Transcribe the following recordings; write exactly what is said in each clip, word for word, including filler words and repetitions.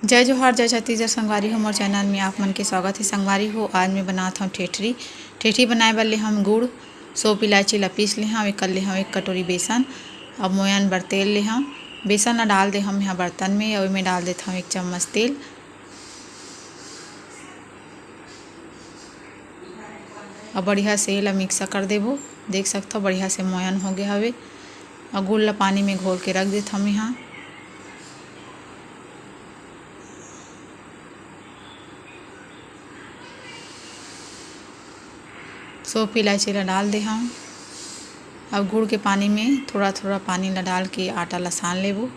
जय जोहार, जय छत्तीसगढ़ संगवारी हो, मोर चैनल में आप मन के स्वागत हे। संगवारी हो, आज मैं बनात हव ठेठरी। ठेठरी बनाए बर ले हम गुड़, सौंफ, इलायची ला पीस ले हव, एकर ले हव एक कटोरी बेसन। अब मोयन बर तेल ले हव, बेसन ला डाल दे हव यहाँ बर्तन में, अउ एमे डाल देत हव एक चम्मच तेल। अब बढ़िया से एला मिक्स कर देबो। देख सकथव, बढ़िया से मोयन हो गए हवे। अब गुड़ ला पानी में घोल के रख देत हव यहाँ। सौंफ, इलायची ला डाल दे हव। अब गुड़ के पानी में थोड़ा-थोड़ा पानी ला डाल के आटा ला सान लेबो।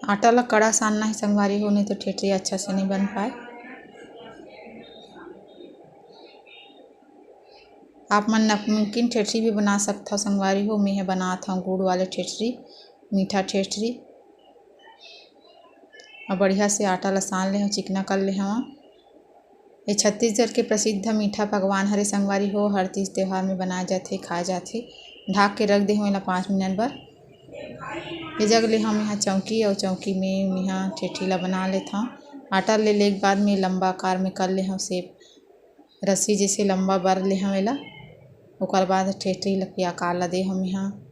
आटा ला कड़ा सानना हे संगवारी हो, नहीं तो ठेठरी अच्छा से नहीं बन पाए। आप मन नमकीन ठेठरी भी बना सकथव संगवारी हो। मैं ह बनात हव गुड़ वाले ठेठरी, मीठा ठेठरी। अब बढ़िया से आटा ला सान ले हव, चिकना कर ले हव। ये छत्तीसगढ़ के प्रसिद्ध मीठा पकवान हरे संगवारी हो, हर तीज त्योहार में बनाए जाथे, खाए जाथे। ढाक के रख दे हव एला पाँच मिनट बर। ये जग ले हम यहाँ चौकी, अउ चौकी में यहाँ ठेठरी ला बना लेथव। आटा ले ले के बाद में लंबा आकार में कर ले हव shape, रस्सी जैसे लंबा बर ले हव एला। ओकर बाद ठेठरी ला के आकार ला दे हव यहाँ।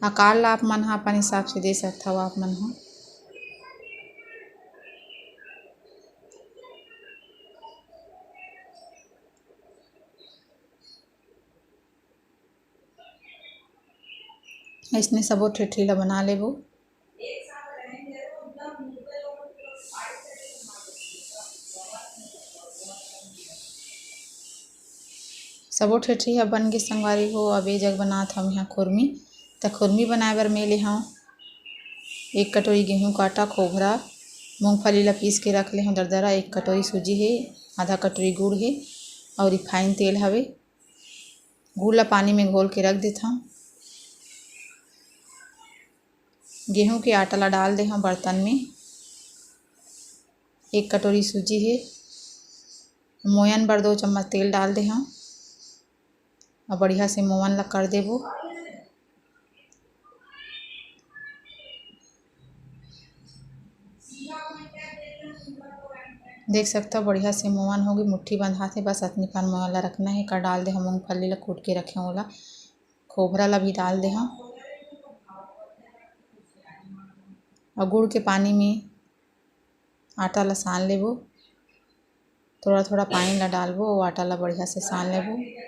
आकार ला आप मन ह अपन हिसाब से दे सकथव आप मन ह। अइसने सबो ठेठरी ला बना लेबो। सबो ठेठरी ह बन गे संगवारी हो। अब ए जग बनात हव यहाँ खुरमी। त खुरमी बनाए बर मैं ले हव एक कटोरी गेहूं का आटा, खोबरा, मूंगफली ला पीस के रख ले हव दरदरा, एक कटोरी सूजी हे, आधा कटोरी गुड़ हे अउ रिफाइन तेल हवे। गुड़ ला पानी में घोल के रख देथव। गेहूं के आटा ला डाल दे हव बर्तन में। एक कटोरी सूजी हे, मोयन बर दो चम्मच तेल डाल दे हव। अब बढ़िया से मोवन ला कर देबो। देख सकथव, बढ़िया से मोवन होगे, मुट्ठी बंधात हे। बस अतनी कन मोवन ला रखना हे। एकर डाल दे हव मूंगफली ला कूट के रखे ओला, खोबरा ला भी डाल दे हव। अउ गुड़ के पानी में आटा ला सान लेबो। थोड़ा-थोड़ा पानी ला डालबो अउ आटा ला बढ़िया से सान लेबो।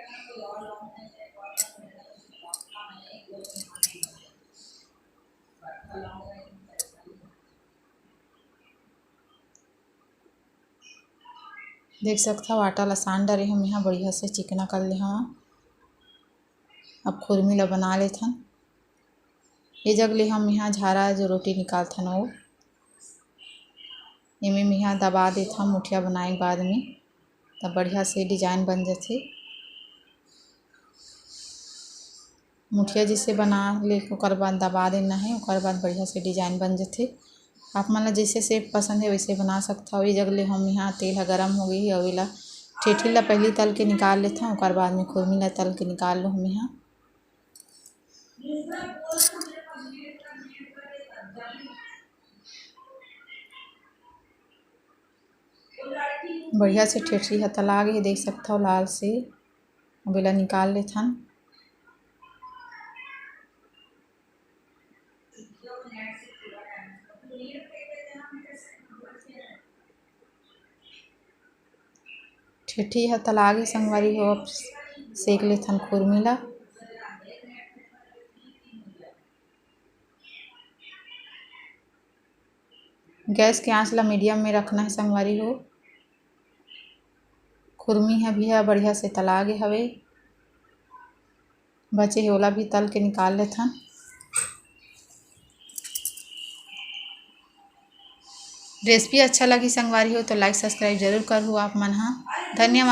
देख सकथव, आटा ला सान डरे हव, मेहा बढ़िया से चिकना कर ले हव। अब खुरमी ला बना लेथन। ये जग ले हम यहाँ झारा जो रोटी निकालथन, वो एमे मेहा दबा देथन मुठिया बनाए के बाद में, तब बढ़िया से design बन जथे। मुठिया जैसे बना ले, ओकर बाद दबा देना है, ओकर बाद बढ़िया से design बन जथे। आप मन ला जैसे shape पसंद है, वैसे बना सकथव। ये जग ले हम यहाँ तेल ह गरम हो गई है, अउ एला ठेठरी ला पहली तल के निकाल लेथन, ओकर बाद में खुरमी ला तल के निकाल लो हम यहाँ। बढ़िया से ठेठरी ह तला गे हे, देख सकथव लाल से। अब एला निकाल लेथन। ठेठरी ह तला गे संगवारी हो, अब सेक लेथन खुरमी ला। गैस के आंच ला medium में रखना है संगवारी हो। खुरमी ह भी ह बढ़िया से तला गे हवे, बचे हे ओला भी तल के निकाल लेथन। Recipe अच्छा लगी संगवारी हो तो like subscribe जरूर करहु आप मन ह। धन्यवाद।